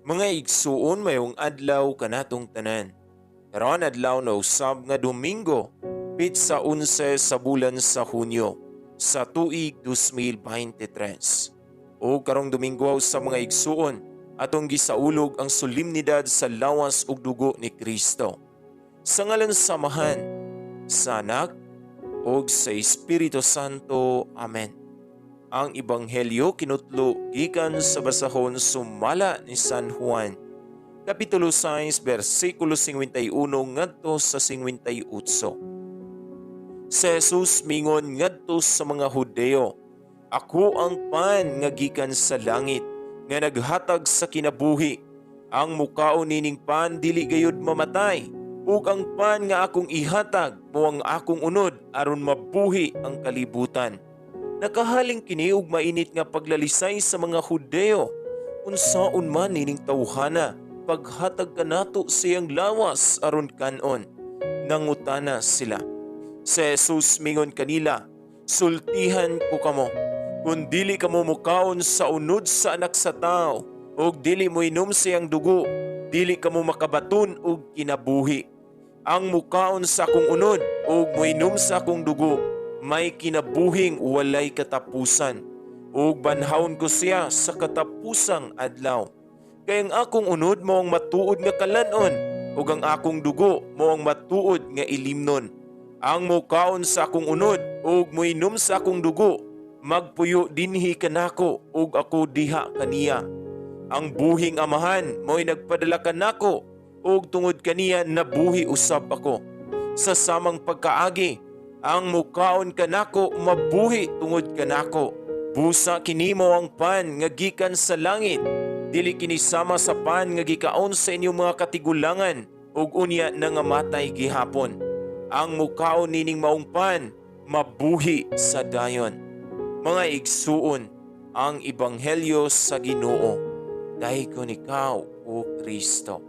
Mga igsuon, mayong adlaw kanatong tanan. Karon adlaw na usab nga Domingo, pitsa 11 sa bulan sa Hunyo sa tuig 2023. O karong Domingo sa mga igsuon, atong gisaulog ang solemnidad sa lawas ug dugo ni Kristo. Sa ngalan sa Amahan, sa Anak, ug sa Espiritu Santo. Amen. Ang Ebanghelyo kinutlo gikan sa basahon sumala ni San Juan. Kapitulo 6, bersikulo 51 ngadto sa 58. Si Jesus mingon ngadto sa mga Hudeo, "Ako ang pan nga gikan sa langit nga naghatag sa kinabuhi. Ang mukaon nining pan dili gayud mamatay, ug ang pan nga akong ihatag mao ang akong unod aron mabuhi ang kalibutan." Nakahaling kini og mainit nga paglalisay sa mga Hudeo. "Unsaon man nining tawhana paghatag kanato siyang lawas aron kanon?" nangutana sila. Si Jesus mingon kanila, "Sultihan ko kamo, kung dili kamo mukaon sa unod sa Anak sa Tao ug dili moinom siyang dugo, dili kamo makabaton og kinabuhi. Ang mukaon sa akong unod ug moinom sa akong dugo, may kinabuhing walay katapusan, ug banhawon ko siya sa katapusang adlaw. Kay ang akong unod mao ang matuod nga kalan-on, ug ang akong dugo mao ang matuod nga ilimnon. Ang mukaon sa akong unod ug moinom sa akong dugo, magpuyo dinhi kanako ug ako diha kaniya. Ang buhing Amahan mao'y nagpadala kanako, ug tungod kaniya nabuhi usab ako. Sa samang pagkaagi, ang mukaon kanako mabuhi tungod kanako. Busa kini mao ang pan nga gikan sa langit. Dili kini sama sa pan nga gikaon sa inyong mga katigulangan ug unya nangamatay gihapon. Ang mukaon nining maong pan mabuhi sa dayon." Mga igsuon, ang ebanghelyo sa Ginoo. Daygon ikaw, O Kristo.